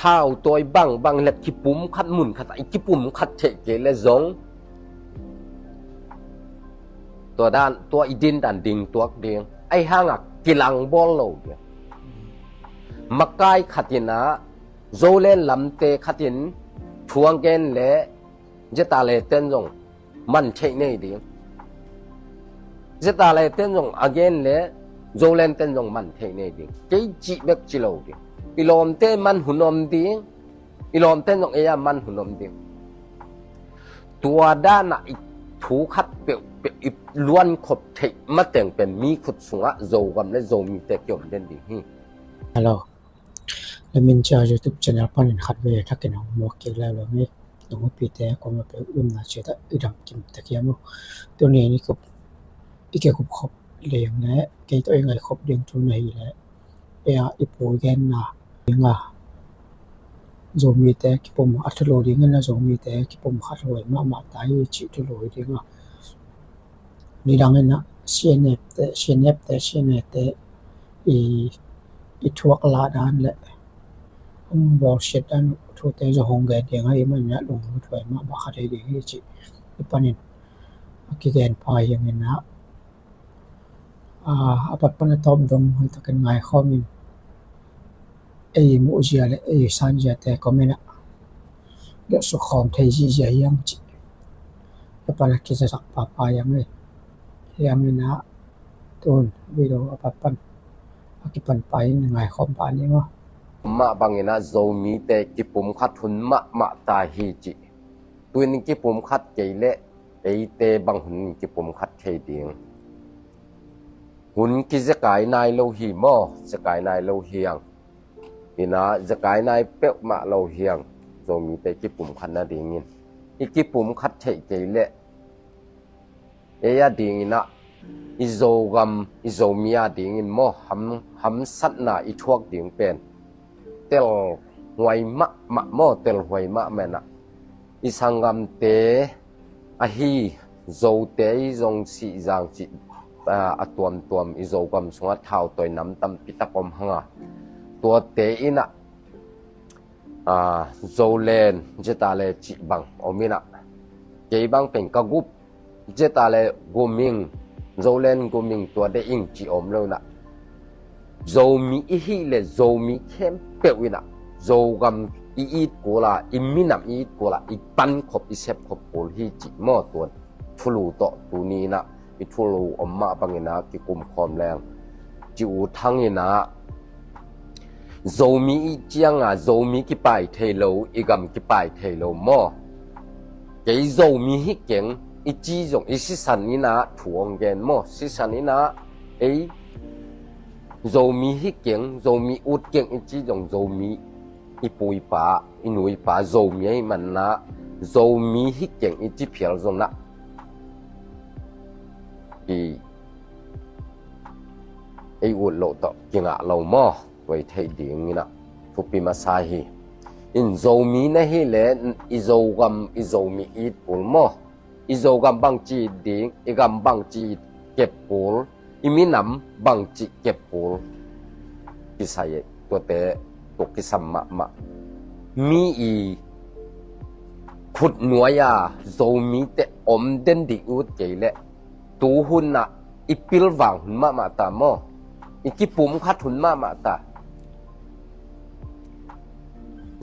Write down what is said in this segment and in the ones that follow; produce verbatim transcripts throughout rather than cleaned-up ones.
Thau tawi bangbang le kipum khat mun khat ah i kipum khat theih kei le zong tua dan, tua i din dan ding tuak ding. Ahi hangah kilang bawl lo ding. Makai khat in ah Zoland lamte khat in thu a gen le Zeta le ten zong man theih nei ding. Zeta le ten zong a gen le Zoland ten zong man theih nei ding. Kei cih bek ci lo ding. I lawmte man hun om ding. I lawmte zong ei a man hun om ding. Tua danah i thu khat peuhpeuh i luan khop theih mateng pen mi khut sungah Zogam le Zomite kiom den ding hi. Hello. Lamin Cia YouTube channel panin khat ve thakin hong muak kik lai lo hi. Nong upite kong a peuh umna ciat ah i dam kim tek hiam uh. Tuni in i kup, i kikup khop leng le kei tawh i ngai khop ding thu na hi le, ei a i pu i genna ding a Zomite kipum a thulu dingin a Zomite kipum khat huai mahmah ta hi cih thulu hi ding a. Nidang in ah C N F te, C N F te, C N A te i, i thuak lah dan le hong bawlsiat dan uh thute zong hong gen ding a, i man in ah lunglut huai mahmah khat hi ding hi cih i panin a kigen pha hi ing in ah, a, a pat pan a tawp dong hoih takin ngaikhawm in, ei muhzia le ei sanziate comment ah dot suk khawm thei zihziah hiam cih a pan a kizasak papa hiam hi. Hiam in ah tun video a pat pan a kipan pa in ngaikhawm pah ni maw. Mah bangin ah Zomite kipum khat hun mahmah ta hi cih. Tuin kipum khat kei le eite bang hun kipum khat thei ding. Hun kizekai nai lo hi maw, zekai nai lo hi ang. Ina zekai nai peuhmah lo hi ang. Zomite kipum khat nadingin i kipum khat theih kei le ei a dingin ah i Zogam, i Zomi a dingin maw ham, hamsatna i thuak ding pen telhuai mahmah maw, telhuai mahmah in ah i sanggamte ahi Zote i zong Sihzang cih, a, a tuamtuam i Zogam sungah thau tawi nam tampi tak om hang a, tuate in ah a, Zoland, Zeta le cih bang om in ah, kei bang pen ka gup, Zeta le gum ing, Zoland gum ing tua de ing cih om lo in ah, Zomi i hih le Zomi khempeuh in ah Zogam i it kul a, i minam i it kul a, i pan khop i sep khop kul hi cih maw, tuan thulu tawh tuni in ah i thulu om mah bangin ah kikum khawm leng. Ci uh thang in ah Zomi i ciang a Zomi kipai thei lo, i gam kipai thei lo maw. Kei Zomi hi keng i ci zong i sisan in ah thu hong gen maw, sisan in ah ei Zomi hi keng, Zomi ut keng i ci zong Zomi i pu i pa, i nu i pa Zomi ahih manin ah Zomi hi keng i ci phial zong ah i ei ut loh tawh kingah lo maw? Tua i theih dingin ah thupi masa hi. In Zomi na hih le i Zogam, i Zomi it kul maw? I Zogam bangci it ding, i gam bangci it kep kul, i minam bangci kep kul. Kisai tuate tua kisam mahmah. Mi i khutnuai a Zomite om den ding ut kei le, tu hun ah i pilvang hun mahmah ta maw, i kipum khat hun mahmah ta.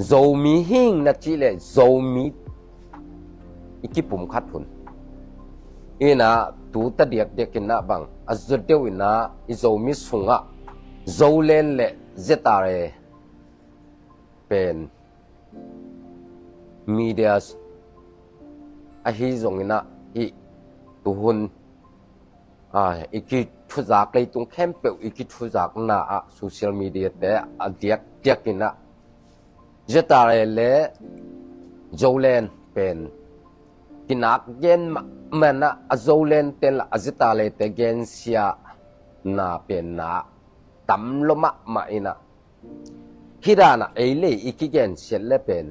Zomi hing na cih le Zomi i kipum khat hun. Ina tu ta diakdiak in ah bang a zut deuh in ah i Zomi sungah Zoland le Zeta le pen media ahi zongin ah hih tuhun, a, i kithuzak, leitung khempeuh i kithuzakna ah social media te a diakdiak in ah Zeta le Zoland pen kinak gen mahmah in ah a Zoland ten la a Zeta le te gensia na pen na tam lo mahmah in ah, hih dan ah ei le i kigensiat le pen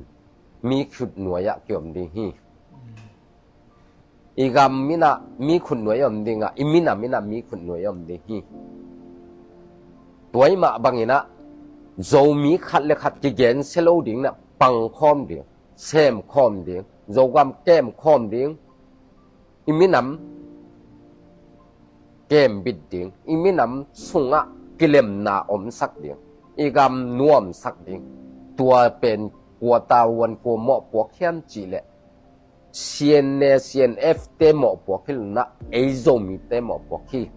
mi khutnuai ah kiom ding hi. I gam in ah mi khutnuai om ding a, i minam in ah mi khutnuai om ding hi. Tua i mah bangin ah Zomi khat le khat kigensia lo ding na pangkhawm ding, semkhawm ding, Zogam kemkhawm ding, i minam kembit ding, i minam sungah kilemna omsak ding, i gam nuamsak ding. Tua pen kua tavuan kua mawhpuak hiam cihleh, C N A, C N F te mawhpuak hi lo na, ei Zomite mawhpuak hi.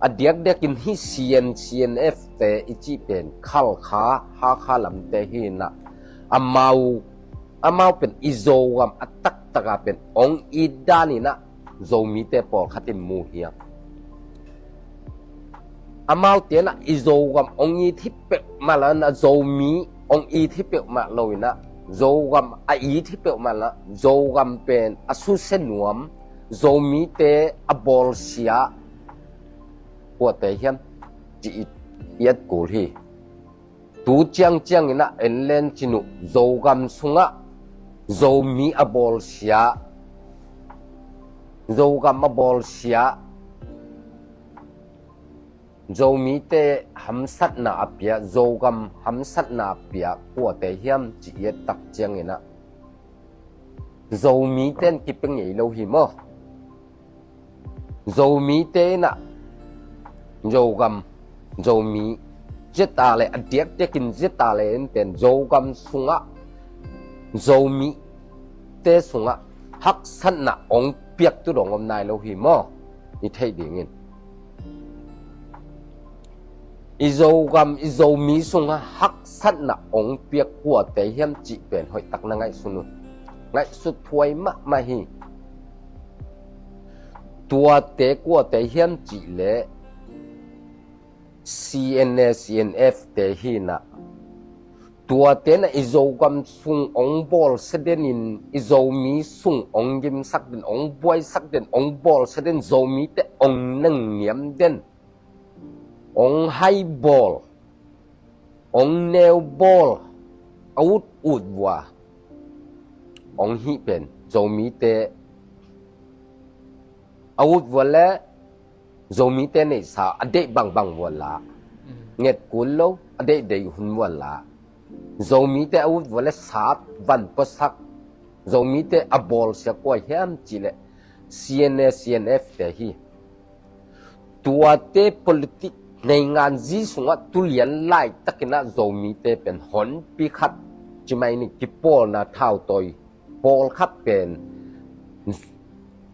A diakdiakin hih C N, C N F te i cih pen Khalkha, Hakha lamte hi na, amau, amau pen i Zogam a taktaka pen ong it dan in a, Zomite pawlkhat in mu hiam? Amaute na i Zogam ong it hi peuhmah lo na, Zomi ong it hi peuhmah lo in a, Zogam a it hi peuhmah lo, Zogam pen a susia nuam, Zomite a bawlsia kuate hiam ci i, i et kul hi. Tu ciangciang in a en len cin uh, Zogam sungah Zomi a bawlsia, Zogam a bawlsia, Zomite hamsatna a pia, Zogam hamsatna a pia kuate hiam ci i et tak ciangin a, Zomite in kipia ngei lo hi maw? Zomite in a Zogam, Zomi zeta le a diakdiakin zeta le in pen Zogam sungah, Zomite sungah haksatna ong piak tu dong om nai lo hi maw? I theih dingin, i Zogam, i Zomi sungah haksatna ong piak kuate hiam cih pen hoihtak na ngaihsun un. Ngaihsut thuai mahmah hi. Tuate kuate hiam cihleh, C N A, C N F te hi na, tuate na i Zogam sung ong bawlsia den in, i Zomi sung ong gimsak den, ong buaisak den, ong bawlsia den, Zomite ong nengniam den, ong hai bawl, ong neu bawl, a ut ut vua ong hih pen Zomite a ut vua le, Zomite neihsa a deih bangbang vua la, nget kul lo, a deih deih hun vua la, Zomite a ut vua le sat van puasak, Zomite a bawlsia kua hiam cihleh, C N A, C N F te hi. Tuate politik, neingan zi sungah tulian laitakin a Zomite pen honpi khat, ci mai ni, kipawlna thautawi pawlkhat pen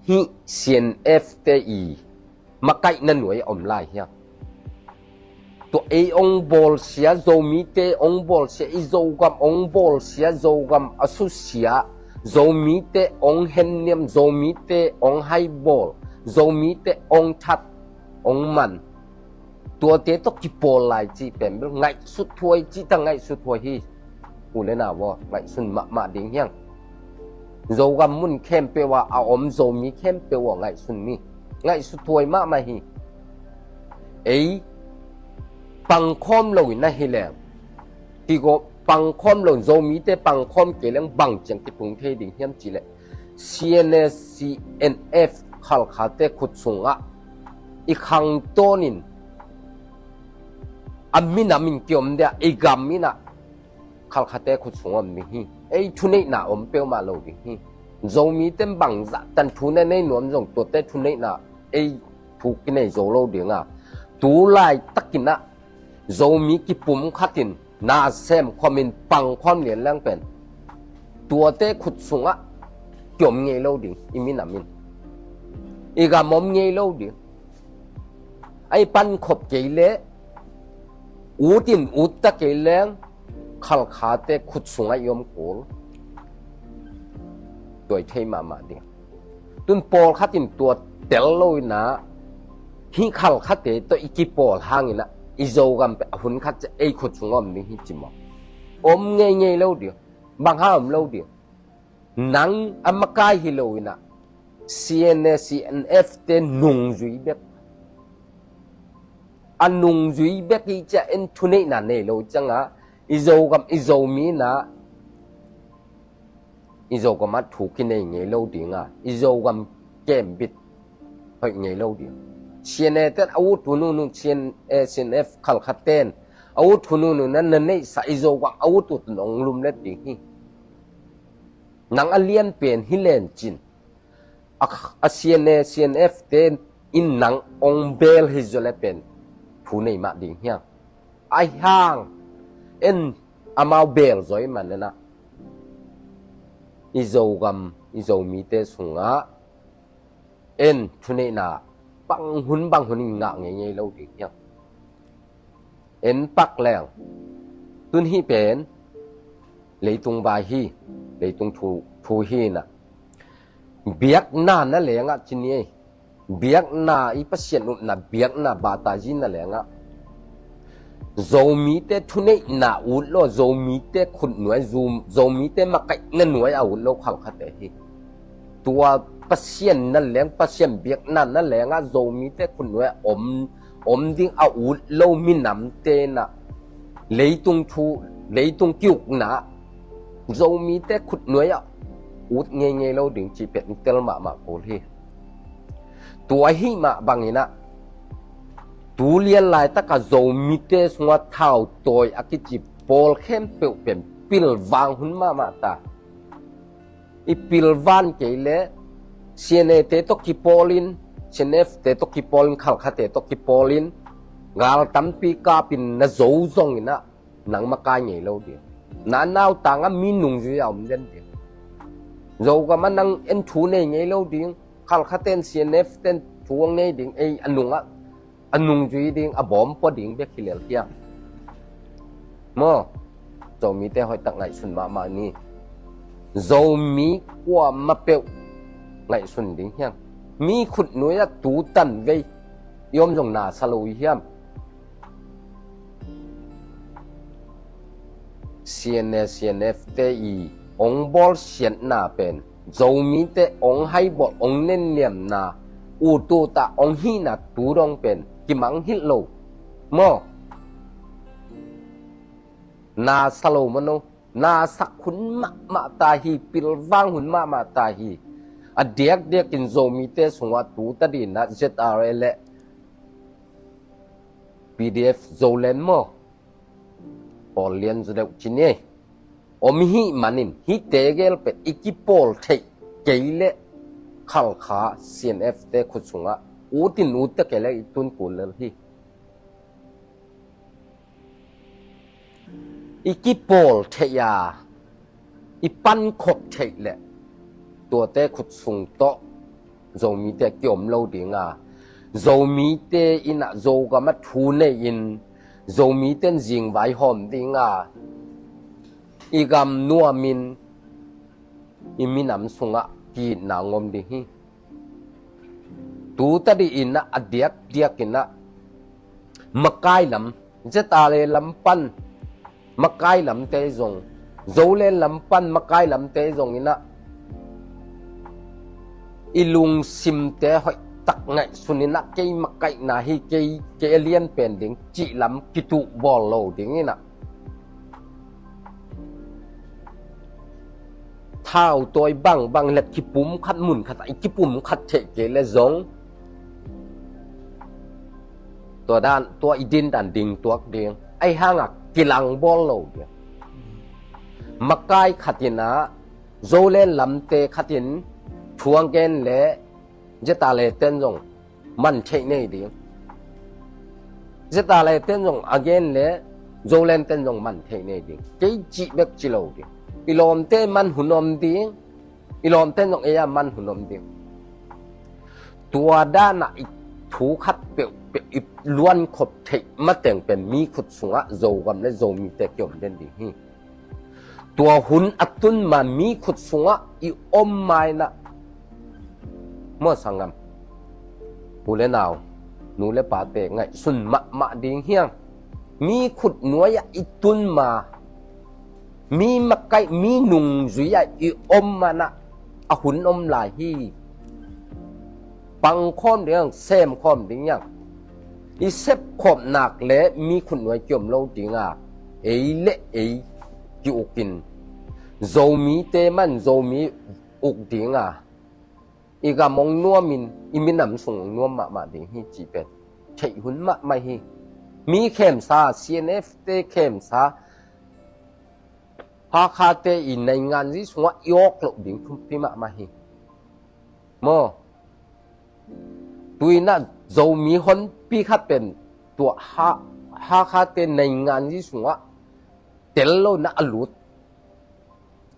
hih C N F te i makaihna nuai a om lai hiam? Tua ei ong bawlsia, Zomite ong bawlsia, i Zogam ong bawlsia, Zogam a susia, Zomite ong henniam, Zomite ong hai bawl, Zomite ong that, ong man, tuate tawh kipawl lai cih pen bel ngaihsut thuai, cih tak ngaihsut thuai hi. U le nau aw, ngaihsun mahmah ding hiang. Zogam mun khempeuh ah a om Zomi khempeuh aw, ngaihsun ni. Ngaihsut thuai mahmah hi. Ei pangkhawm lo in a hi leng, kigawp pangkhawm lo, Zomite pangkhawm kei leng bang ciang kitung thei ding hiam cihleh, C N A, C N F Khalkhate khut sungah i khangtawnin a minam in kiom dia, i gam in a Khalkhate khut sungah om ding hi. Ei thuneihna om peuhmah lo ding hi. Zomite bangzah tan thu na nei nuam zong tuate thuneihna ei thu kinei zo lo ding a, tu laitakin a Zomi kipum khatin na sem khawmin pang khawm lian leng pen tuate khut sungah kiom ngei lo ding, i minam in. I gam om ngei lo ding. A i pankhop kei leh, ut in ut ta kei leng, Khalkhate khut sungah i om kul. Tua i thei mahmah ding. Tun pawlkhat in tua tel lo in a, hih Khalkhate tawh i kipawl hangin a, i Zogam pen a hun khat ciang ei khut sungah om ding hi ci maw? Om ngeingei lo ding. Bang hang om lo ding? Nang a makai hi lo in a, C N A, C N F te nungzui bek, a nungzui bek hi ciah en thuneihna nei lo ciangah, i Zogam, i Zomi in a, i Zogam ah thu kinei ngei lo ding a, i Zogam kembit hoih ngei lo ding. C N A ten a ut hun hun, C N A, C N F Khalkha ten A ut hun hun un na na neihsa i Zogam a ut ut nong lumlet ding hi. Nang a lian pen hi lencin a, a C N A, C N F te in nang ong bel hi zaw le pen thu nei mah ding hiang. Ahi hang en amau bel zaw i man en ah i Zogam, i Zomite sungah en thuneihna bang hun bang hun in ngah ngeingei lo ding hiang. En pak leng tun hih pen leitung vai hi, leitung thu, thu hi na. Biakna na lengah ci ni ei. Biakna i Pasian upna biakna batazi na lengah Zomite thuneihna ut lo, Zomite khutnuai, Zo-, Zomite makaihna nuai a ut lo khalkhate hi. Tua Pasian na leng, Pasian biakna na lengah Zomite khutnuai om, om ding a ut lo minamte na leitung thu, leitung kiukna Zomite khutnuai a ut ngeingei lo ding cih pen tel mahmah kul hi. Tua ahih mah bangin ah tu lian laitaka Zomite sungah thautawi a kici pawl khempeuh pen pilvang hun mahmah ta. I pilvan kei le C N A te tawh kipawlin, C N F te tawh kipawlin, khalkhate tawh kipawlin gal tampi kapin na zo zongin ah nang makai ngei lo ding. Na nautangah mi nungzui a om den ding. Zogam ah nang en thu nei ngei lo ding. Khalkha ten C N F ten thu ong nei ding, ei a nungah a nungzui ding, a bawm pua ding bek hi lel hiam? Maw, Zomite hoihtak ngaihsun mahmah ni. Zomi kuamah peuh ngaihsun ding hiam? Mi khutnuai ah tu tan vei i om zong na sa lo i hiam? C N A, C N F te i ong bawlsiatna pen Zomite ong haibawl, ong nenniamna ututah ong hihna tu dong pen kimang hilh lo. Maw, na sa lo mano, na sak hun mahmah ta hi, pilvang hun mahmah ta hi. A diakdiakin Zomite sungah tu tadinah Z R A le P D F Zoland maw, pawl lian zaw deuh ci ni. Om hih manin hihte gel pen i kipawl theih kei leh Khalkha C N F te khut sungah ut in ut ta kei leh i tun kul lel hi. I kipawl theih a i pankhop theih leh tuate khut sung tawh Zomite kiom lo ding a, Zomite in ah Zogam ah thu nei in Zomite in zingvai hawm ding a, i gam nuamin i minam sungah ki-itna ngom ding hi. Tu tadi in ah a diakdiak in ah makai lam, Z R A lam pan makai lamte zong, Zoland lam pan makai lamte zong in ah i lungsimte hoihtak ngaihsun in ah kei makaihna hi, kei, kei a lian pen ding cih lam kituh bawl lo ding in ah thau tawi bangbang le kipum khat mun khat ah i kipum khat theih kei le zong tua dan, tua i din dan ding tuak ding. Ahi hangah kilang bawl lo ding. Makai khat in ah Zoland lamte khat in thu a gen le Z R A ten zong man theih nei ding. Z R A ten zong a gen le Zoland ten zong man theih nei ding. Kei cih bek ci lo ding. I lawmte man hun om ding. I lawmte zong ei a man hun om ding. Tua danah i thu khat peuhpeuh i luankhop theih mateng pen mi khut sungah Zogam le Zomite kiom den ding hi. Tua hun a tun ma mi khut sungah i om ma in ah, maw sanggam, u le nau, nu le pate ngaihsun mahmah ding hiang. Mi khut nuai-ah i tun ma, mi makaih, mi nungzui-ah i om ma in ah a hun om lai hi. Pangkhawm ding hiang, semkhawm ding hiang. I sepkhawm nak le mi khut nuai kiom lo ding a, ei le ei ki-ukin, Zomite man Zomi uk ding a, i gam ong nuamin i minam sung ong nuam mahmah ding hi cih pen theih hun mahmah hi. Mi khemsa, C N F te khemsa, Hakha te i nainganzi sungah i awk loh ding thupi mahmah hi. Maw? Tuinah Zomi honpi khat pen tua Ha, Hakha te nainganzi sungah tel lo na a lut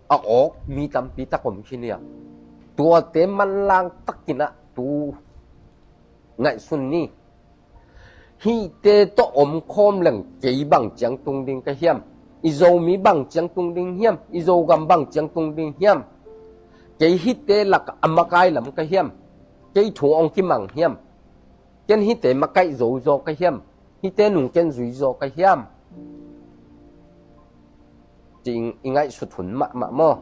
a awk mi tampi tak om khin hi a. Tuate manlang takinah tu ngaihsun ni. Hihte tawh omkhawm leng kei bang ciang tung ding ka hiam? I Zomi bang ciang tung ding hiam? I Zogam bang ciang tung ding hiam? Kei hihte lak a makai lam ka hiam? Kei thu ong kimang hiam? Ken hihte makaih zo zaw ka hiam? Hihte nung ken zui zaw ka hiam? Ci-in i ngaihsut hun mahmah maw?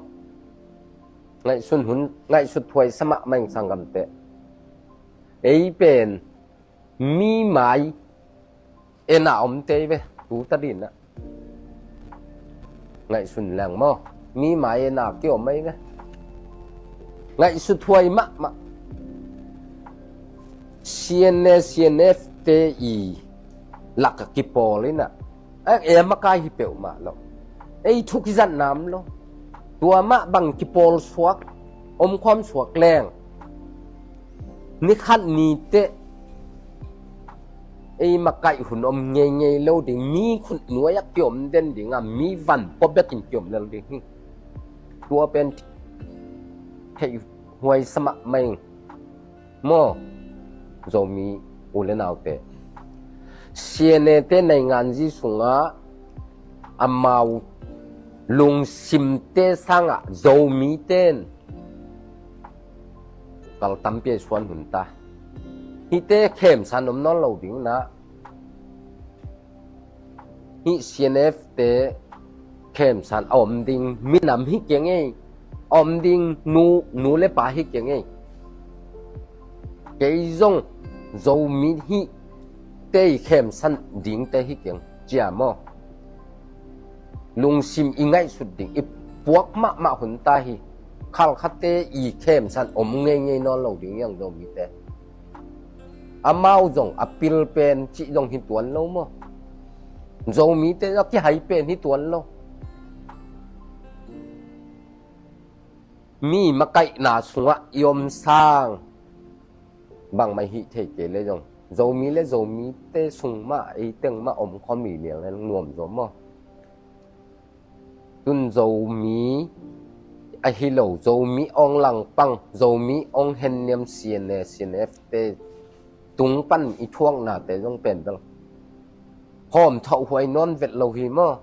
Ngaihsun hun, ngaihsut thuai sa mahmah ing sanggamte. Ei pen mi mai ena om tei ve, tu ta dinah. Ngaihsun leng maw? Mi mai ena ki om ei ve. Ngaihsut thuai mahmah. C N A, C N F te i lak a kipawl inah, a, e makai hi peuhmah lo. Ei thu kizatna om lo. Tua mah bang kipawl suak, omkhawm suak leng, ni khat ni teh ei makaih hun om ngeingei lo ding, mi khut nuai a kiom den ding a, mi van pua bekin kiom lel ding hi. Tua pen theih huai sa mahmah ing. Maw, Zomi u le naute, C N A te nainganzi sungah amau lungsimte sangah Zomi ten kal tampi a suan hun ta. Hihte khemsan om nawn lo ding na. Hih C N F te khemsan a om ding minam hi keng ei. A om ding nu, nu le pa hi keng ei. Kei zong Zomi hih te i khemsan dingte hi keng, cia maw? Lungsim i ngaihsut ding, i puak mahmah hun ta hi. Khalkhatte i khemsan om ngeingei nawn lo ding hi ang Zomite. Amau zong a pil pen cih zong hi tuan lo maw? Zomite zong a kihai pen hi tuan lo. Mi makaihna sungah i om sang bangmah hih thei kei le zong, Zomi le Zomite sung mah, ei teng mah om khawm i liang le nuam zaw maw? Tun Zomi ahi lo, Zomi ong langpang, Zomi ong henniam C N A, C N F te tung pan i thuaknate zong pen bel hawm thauh huai nawn vet lo hi maw?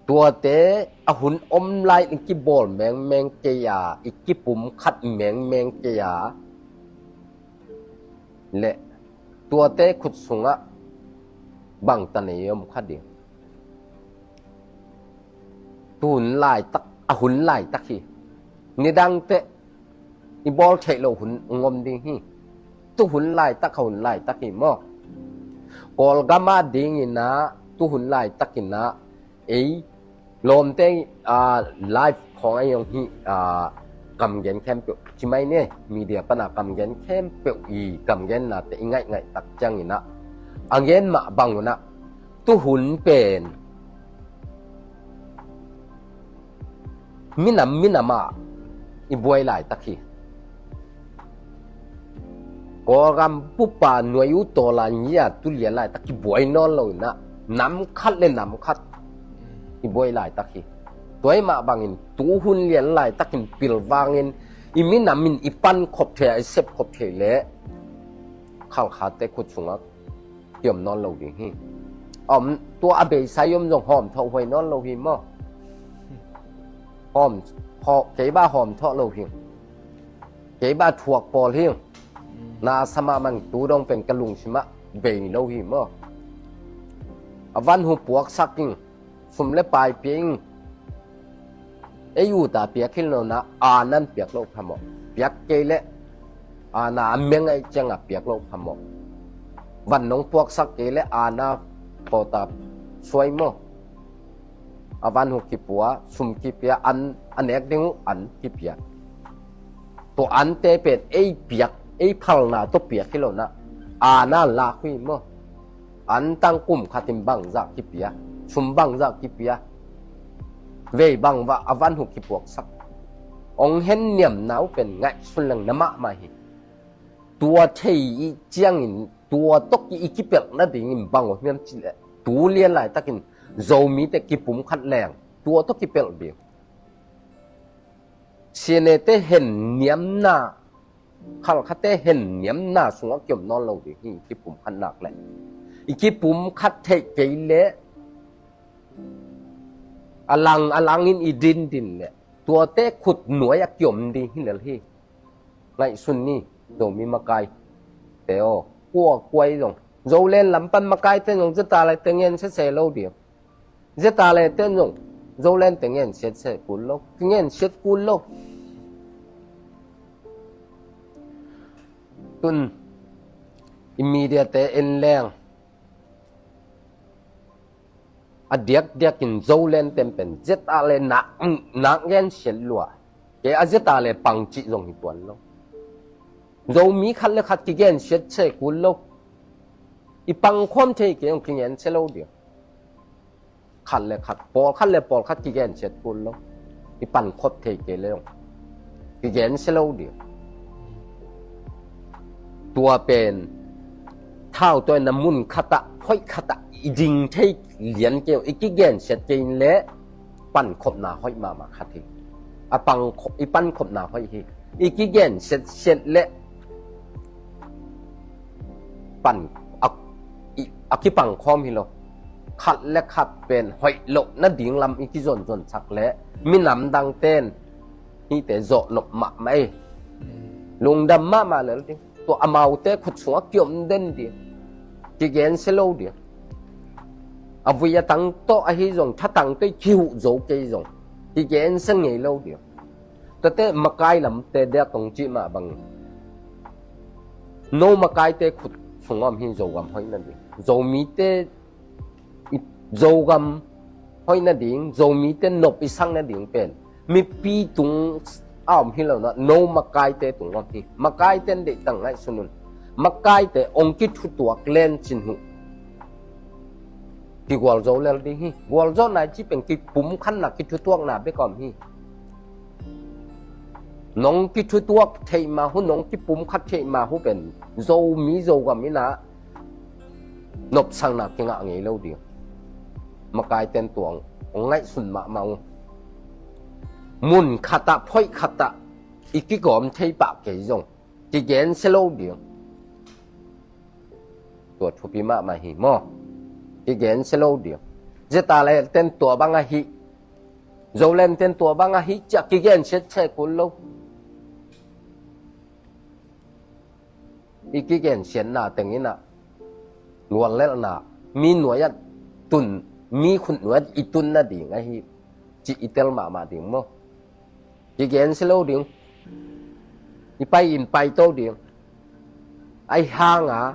Tuate a hun om lai in kibawl mengmeng kei a, i kipum khat mengmeng kei a, le tuate khut sungah bangtan ei om kha ding. Tu hun laitak, a hun laitak hi. Nidangte i bawl theih loh hun ngom ding hi. Tu hun laitak, a hun laitak hi maw? Kawlgam a dingin ah, tu hun laitak in ah, ei lawmte, aa, live khawng a i hong hi, aa, kamgen khempeuh, ci mai ni, media pana kamgen khempeuh i kamgennate i ngaihngaih tak ciangin ah, a gen mah bangun ah, tu hun pen minam minam ah i buai laitak hi. Kawlgam pupa nuai uh tawlan ia tu lian laitak kibuai nawn lo in ah, nam khat le nam khat i buai laitak hi. Tua ahih mah bangin tu hun lian laitakin pilvangin i minam in i pan khop thei a, i sep khop thei leh Khalkhatte khut sungah kiom nawn lo ding hi. Om, tua a beisa i om zong hawm thawh huai nawn lo hi maw? Hawm, haw, kei bah hawm thawh lo hi. Kei bah thuak pawl hi. Na sa mahmah in tu dong pen ka lungsimah bei lo hi maw? A van hu puaksak ing. Sum le pai pia ing. Ei ut a piak hi lo na, a nan piak loh phamawh. Piak kei leh a na a meng a i ciang a piak loh phamawh. Van nong puaksak kei leh a na pawt a suai maw? A van hu kipua, sum kipia, an a nek ding uh an kipia. Tua ante pen ei piak, ei phalna tawh piak hi lo na, a na lak uh hi maw? Antang kum khat in bangzah kipia, sum bangzah kipia, vei bangzah a van uh kipuaksak, hong hen niamna uh pen ngaihsun leng na mahmah hi. Tua thei i ciangin tua tawh i kipelh nadingin bang uh hiam cih leh, tu lian laitakin Zomite kipumkhat leng tua tawh kipelh ding. Sianete hen niamna, khalkhate hen niamna sungah kiom nawn lo ding hi. I kipumkhat nak leh, i kipumkhat theih kei leh, a lang a langin i dindin leh tuate khut nuai a kiom ding hi lel hi. Ngaihsun ni, Zomi makaite aw, kua kua i zong, Zoland lam pan makaite zong zeta le te ngen sese lo ding. Zeta le ten zong, Zoland te ngen siat se kul lo, te ngen siat kul lo. Tun i media te en leng, a diakdiakin Zoland ten pen zeta le nak, nak ngen siat lua. Kei a zeta le pang cih zong hi tuan lo. Zomi khat le khat kigen siat se kul lo. I pangkhawm thei kei zong kigen se lo ding. Khat le khat, pawlkhat le pawlkhat kigen siat kul lo. I pankhop thei kei le zong kigen se lo ding. Tua pen thau tua na mun khatah, hoih khatah i ding thei lian kei, i kigen siat kei le pankhopna hoih mahmah khat hi. A pangkho-, i pankhopna hoih hi. I kigen siat siat le pan a, i, a kipangkhawm hi lo. Khat le khat pen hoih loh nading lam i kizonzonsak le minam dang ten hihte zawh nop mahmah ei. Lungdam mahmah lel ding. Tua amaute khut sungah kiom den ding. Kigen se lo ding. A vui a tang tawh ahi zong, thatang tawh i kihuh zo kei zong, kigen se ngei lo ding. Tate makai lamte diak tong cih mah bangin, no makaite khut sungah om hi Zogam hoih nading. Zomite i, Zogam hoih nading, Zomite nop i sak nading pen mipi tung a om hi lo na, no makaite tung om hi. Makaite in deih tang ngaihsun un. Makaite hong kithutuak len cin uh kigualzo lel ding hi. Gualzawhna i cih pen kipumkhatna, kithutuakna bek a om hi. Nong kithutuak theih mah uh, nong kipumkhat theih mah uh pen Zomi Zogam in a nopsakna kingah ngei lo ding. Makaite in tua hong ngaihsun mahmah uh. Mun khatah, phoih khatah i kigawm thei pah kei zong kigen se lo ding. Tua thupi mahmah hi maw. Kigen se lo ding. Zeta le ten tua bang ahi, Zoland ten tua bang ahi, ciah kigen siat se kul lo. I kigen siatna teng in a guallelhna, mi nuai ah tun, mi khut nuai ah i tun nading ahi cih i tel mahmah ding maw. Kigen se lo ding. I pai in paito ding. Ahi hanga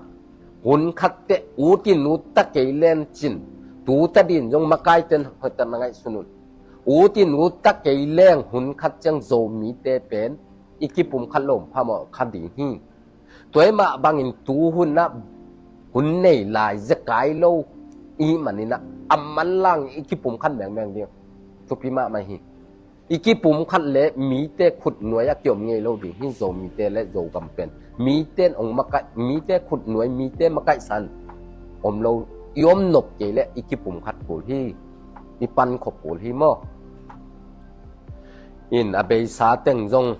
hun khatte ut in ut ta kei len cin, tu ta din zong makaite in hoihtak na ngaihsun un. Ut in ut ta kei leng hun khat ciang Zomite pen i kipumkhat lo phamawh kha ding hi. Tua i mah bangin tu hun ah hun nei lai zekai lo i hih manin a, a manlang i kipumkhat mengmeng ding. Thupi mahmah hi. I kipumkhat le mite khut nuai ah kiom ngei lo ding hi. Zomite le Zogam pen mite in hong makaih, mite khut nuai, mite makaihsan om lo, i om nop kei le i kipumkhat kul hi. I pankhop kul hi maw. In a beisa teng zong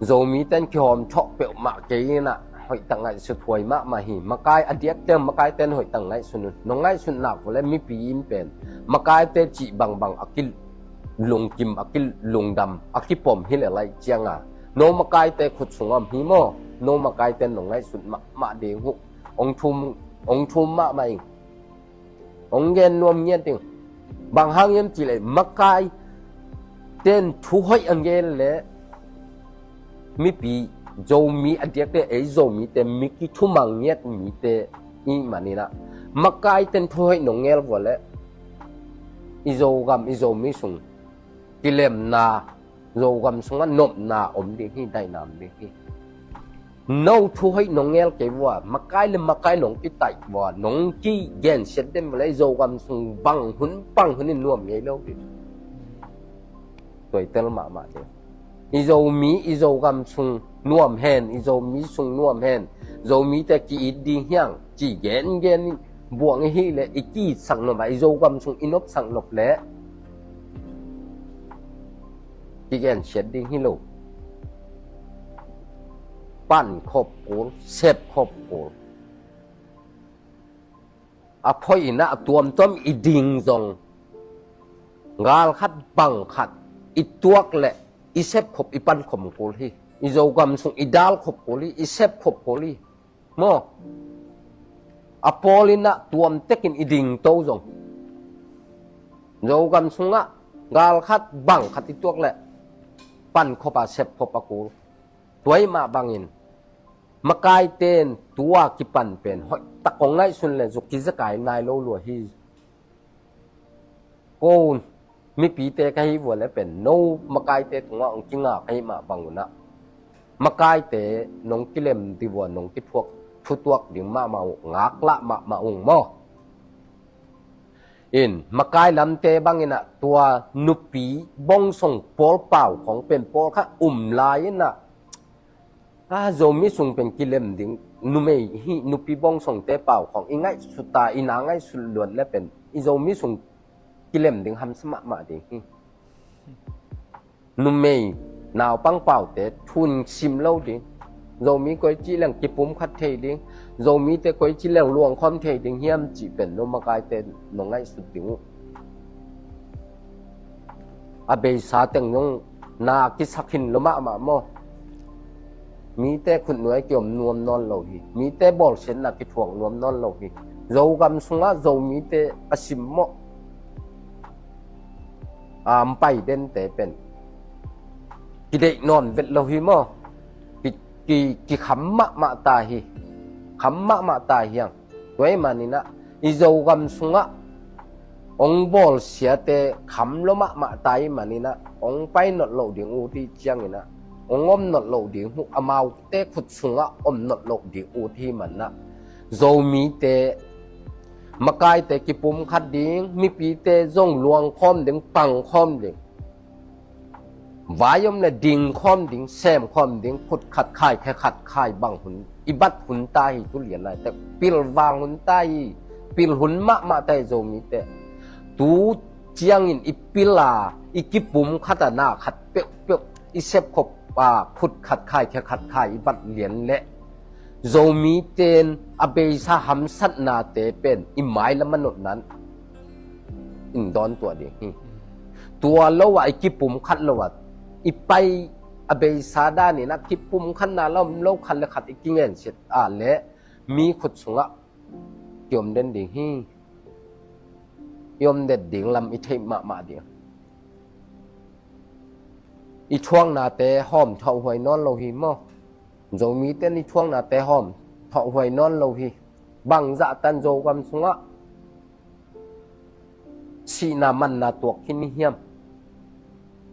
Zomite in kihawm thawh peuhmah kei in a, hoihtak ngaihsut huai mahmah hi. Makai a diakte, makaite in hoihtak ngaihsun un. Nong ngaihsut nak uh le mipi in pen makaite cih bangbang a kilungkim, a kilungdam, a kipom hi le laih cianga, no makaite khut sungah om hi maw. No makaite in nong ngaihsut mahmah ding uh. Hong thum, hong thum mahmah ing. Hong gen nuam ngiat ding. Bang hang hiam cih leh makaite in thu hoih a gen leh mipi, Zomi a diakte, ei Zomite mi kithumang ngiat mite i hih manin a, makaite in thu hoih nong gen vua leh i Zogam, i Zomi sung kilemna, Zogam sungah nopna om ding hi, daihna om ding hi. No thu hoih nong ngel kei vua, makai le makai nong kitaih vua, nong kigensiat den vua le i Zogam sung bang hun bang hun in nuam ngei lo hi. Tuaitel mahmah ding. I Zomi, i Zogam sung nuam hen, i Zomi sung nuam hen, Zomite ki-it ding hiang, ci gengen in buang i hih leh i ki-itsak nop a, i Zogam sung i nopsak nop leh kigensiat ding hi lo. Pan khop kul, sep khop kul. A phoih in ah a tuamtuam i ding zong, gal khat bang khat i tuak leh i sep khop, i pan khop kul hi. I Zogam sung i dal khop kul hi, i sep khop kul hi. Maw? A pawl in ah tuam tekin i ding to zong, Zogam sungah gal khat bang khat i tuak leh pan khop a, sep khop a kul. Tua ahih mah bangin makaite in tua kipan pen hoihtak hong ngaihsun leh zuk kizakai nai lo lua hi. Ko mipite ka hih vua leh pen no makaite tungah hong kinga ka hih mah bang un ah, makaite nong kilem ding vua, nong kithuak, thutuak ding mahmah uh, ngaklah mahmah ung maw. In, makai lamte bangin ah tua nupi bongsong pawl pau khong pen pawlkhat um lai in ah, a, Zomi sung pen kilem ding, numei hi, nupi bongsongte pau khong i ngaihsut a, i na ngaihsut luat leh pen i Zomi sung kilem ding hamsa mahmah ding hi. Numei naupang paute thun sim lo ding. Zomi koici leng kipumkhat thei ding, Zomite koici leng luangkhawm thei ding hiam cih pen no makaite nong ngaihsut ding uh. A beisa teng zong na kisak hin lo mahmah maw. Mite khutnuai kiom nuam nawn lo hi. Mite bawlsiatna kithuak nuam nawn lo hi. Zogam sungah Zomite a sim maw, a pai dente pen kideih nawn vet lo hi maw. Ki, ki, kikham mahmah ta hi. Kham mahmah ta hiang. Tua ahih manin ah i Zogam sungah hong bawlsiate kham lo mahmah ta ahih manin ah hong pai nawn loh ding uh, tua ciangin ah hong om nawn loh ding uh, amaute khut sungah om nawn loh ding uh ahih manin ah Zomite, makaite kipumkhat ding, mipite zong luangkhawm ding, pangkhawm ding. Vai om leh dingkhawm ding, semkhawm ding, phutkhat khai, khekhat khai bang hun i bat hun ta hi. Tu lian lai tek pilvang hun ta hi. Pil hun mahmah ta hi Zomite. Tu ciangin i pil a, i kipumkhat a, na khat peuhpeuh i sepkhop a, phutkhat khai, khekhat khai i bat lian leh Zomite in a beisa hamsatnate pen i mailam a nopna in dawn tuah ding hi. Tua lo a i kipumkhat lo a i pai, a beisa danin a kipumkhatna lo, lo khat le khat i kingensiat a leh mi khut sungah kiom den ding hi. I om den ding lam i theih mahmah ding. I thuaknate hawm thawhhuai nawn lo hi maw. Zomite in i thuaknate hawm thawhhuai nawn lo hi. Bangzah tan Zogam sungah sihna manna tuak khin hiam?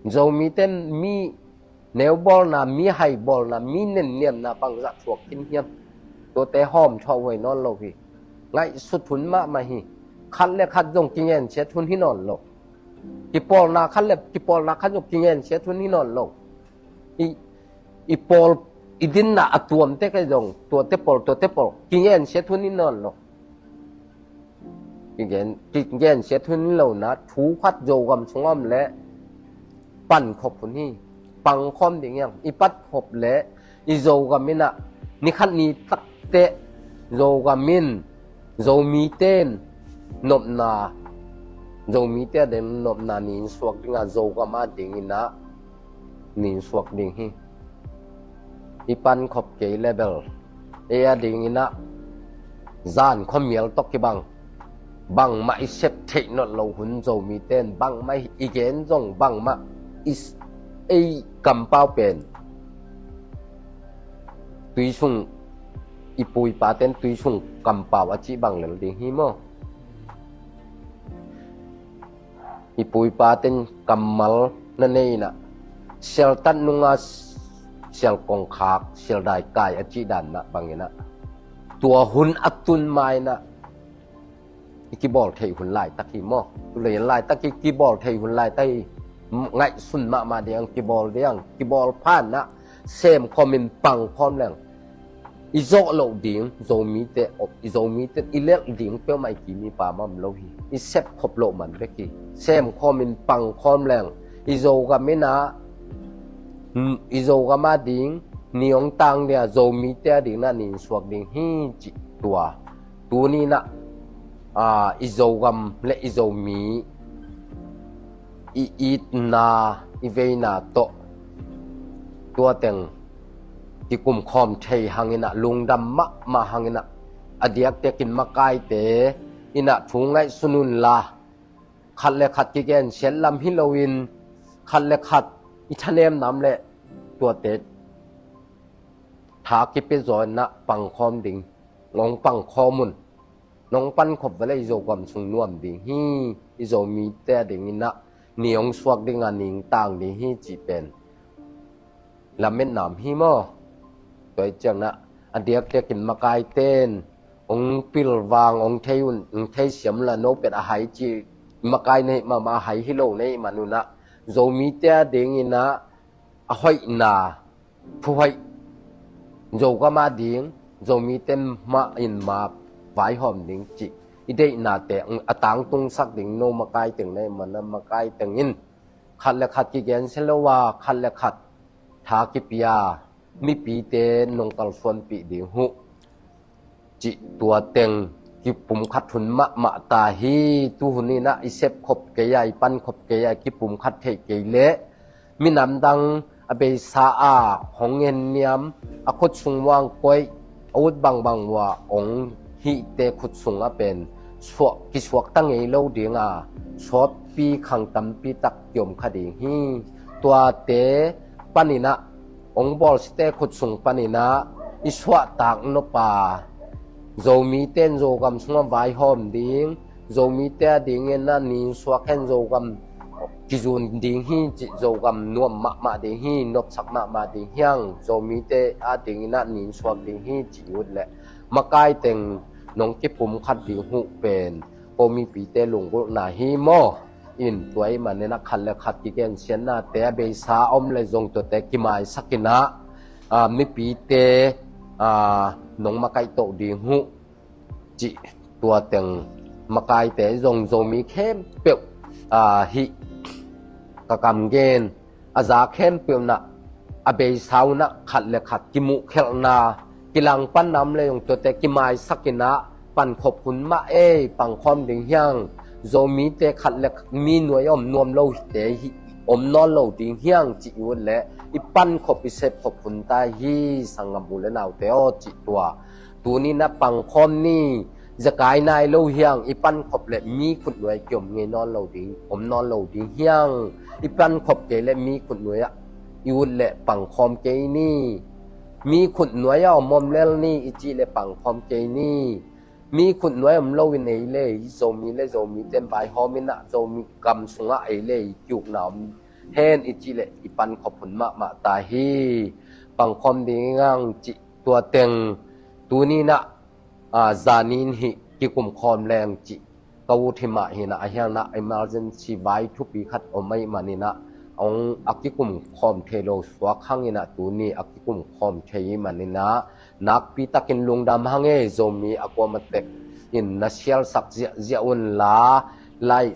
Zomite in mi neubawlna, mi haibawlna, mi nenniamna bangzah tuak khin hiam? Tuate hawm thawhhuai nawn lo hi. Ngaihsut hun mahmah hi. Khat le khat zong kingensiat hun hi nawn lo. Kipawlna khat le kipawlna khat zong kingensiat hun hi nawn lo. I, i pawl, i dinna a tuamte ka zong, tuate pawl, tuate pawl, kingensiat hun hi nawn lo. Kigen, kigensiat hun hi lo na, thu khat Zogam sungah om leh pankhop hun hi. Pangkhawm ding hiang, i patkhop leh i Zogam in ah, ni khat ni takteh Zogam in, Zomite in nopna, Zomite a ding nopna nin suak ding a, Zogam a dingin ah nin suak ding hi. I pankhop kei leh bel ei a dingin ah zan khuamial tawh kibang, bangmah i sep theih nawn lo hun Zomite in bangmah i gen zong bangmah i s-, ei kampau pen tui sung, i pu i pate in tui sung kampau a cih bang lel ding hi maw. I pu i pate in kammal na nei in ah, sialtat nunga s-, sial kongkhak, sial daikai a cih dan na bangin ah, tua hun a tun ma-in ah i kibawl theih hun laitak hi maw? Tulei laitak i kibawl theih hun laitak hi. Ngaihsun mahmah ding, kibawl ding, kibawl phan ah semkhawm in pangkhawm leng i zawh loh ding, Zomite, i Zomite i lelh ding peuhmah i kimipa mah om lo hi. I sepkhop loh man bek hi. Semkhawm in pangkhawm leng i Zogam in ah, i Zogam a ding ni hong tang dia, Zomite a ding na nin suak ding hi cih tua. Tuni in ah, aa, i Zogam le i Zomi i itna, i veina tawh tua teng kikumkhawm thei hangin ah, lungdam mahmah hangin ah, a diakdiakin makaite in ah thu ngaihsun unla, khat le khat kigensiat lam hi loin, khat le khat i thanemna om leh tuate tha kipia zaw in ah pangkhawm ding, nong pangkhawm un. Nong pankhop vele, i Zogam sung nuam ding hi. I Zomite a dingin ah ni hong suak ding a, nin tang ding hi cih pen lametna om hi maw? Tua hi ciangin ah, a diakdiakin makaite in hong pilvang, hong thei un, hong theisiam unla, no pet a hai cih makai na hih mahmah, a hai hi lo na hih man un ah, Zomite a dingin ah a hoihna, thuhoih, Zogam a ding, Zomite mah in ma vaihawm ding cih i deihnate a tangtungsak ding, no makai teng na hih man ah, makai teng in khat le khat kigensia lo a, khat le khat tha kipia, mipite nong kalsuanpih ding uh cih tua teng kipumkhat hun mahmah ta hi. Tu hun in ah i sepkhop kei a, i pankhop kei a, i kipumkhat theih kei leh, minam dang a beisa a hong ngen niam, a khut sung uang koih, a ut bangbang uh a hong hihte khut sungah pen suak, kisuakta ngei lo ding a, sawtpi khang tampi tak kiom kha ding hi. Tuate panin ah, hong bawlsiate khut sung panin ah i suahtak nop a, Zomite in Zogam sungah vaihawm ding, Zomite a dingin ah nin suak hen, Zogam kizun ding hi cih, Zogam nuam mahmah ding hi, nopsak mahmah ding hi hang, Zomite a dingin ah nin suak ding hi cih i ut leh, makai teng nong kipumkhat ding uh pen ko mipite lunggulhna hi maw? In tua ahih manin ah khat le khat kigensiatnate a beisa om leh zong tuate kimaisak in ah, aa, mipite, aa, nong makaih toh ding uh cih tua teng makaite zong, Zomi khempeuh, aa, hih ka kam gen a za khempeuh in ah a beisa un ah khat le khat kimuhkhelhna, kilangpanna om leh zong tuate kimaisak in ah pankhop hun mah ei, pangkhawm ding hi hang. Zomite khat le khat, mi nuai a om nuam lo hite hi, om nawn lo ding hi hang cih i ut leh i pankhop, i sepkhop hun ta hi, sanggam u le naute aw, cih tua. Tuni in ah pangkhawm ni. Zekai nai lo hi hang, i pankhop leh mi khutnuai kiom ngei nawn lo ding, om nawn lo ding hi hang. I pankhop kei leh mi khutnuai ah i ut leh pangkhawm kei ni. Mi khutnuai ah om om lel ni i cih leh pangkhawm kei ni. Mi khutnuai om lo in ei le ei, Zomi le Zomite in vaihawm in ah, Zomi gam sungah ei le ei kiukna om hen i cih leh i pankhop hun mahmah ta hi. Pangkhawm ding hi hang cih tua teng tuni in ah, aa, zanin hih kikumkhawm leng cih ka ut hi mah hi in ah, a hiang in ah emergency vai thupi khat om ahih manin ah, hong a kikumkhawm thei lo suak hangin ah tuni a kikumkhawm thei ahih manin ah, nakpi takin lungdam hang ei. Zomi a kuamah tek in na sialsak ziahziah unla, like,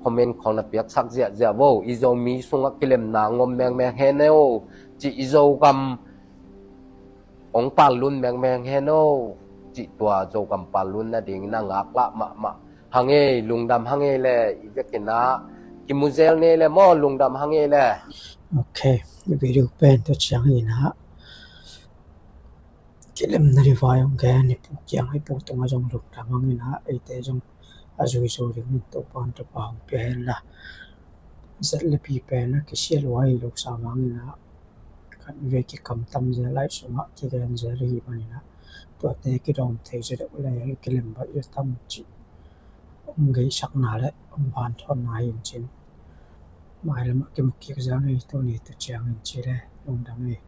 comment khawng na piaksak ziahziah vo. I Zomi sungah kilemna hong om mengmeng hen aw, cih, i Zogam hong pallun mengmeng hen aw, cih tua Zogam pallun nadingin a ngaklah mahmah hang ei, lungdam hang ei le, i vekin ah kimu zel ni ei le maw, lungdam hang ei le. Ok, video pen tua ciang in ah kilemna ding vai hong gen, i pu kiang, i pu tungah zong lungdam hang in ah, eite zong a zui zo dingin Topa'n thupha hong pia hen la. Zat le pi pen a kisia lua hi lo sam hang in ah, khatvei kikamtam zel, lai sungah kigen zel ahih manin ah, tuate kidawm thei zaw deuh le kilem baih zaw tam cih hong geisakna le hong panthawnna hi in cin. Mailam ah kimu kik zel ni, tuni tua ciang in ci le, lungdam ei.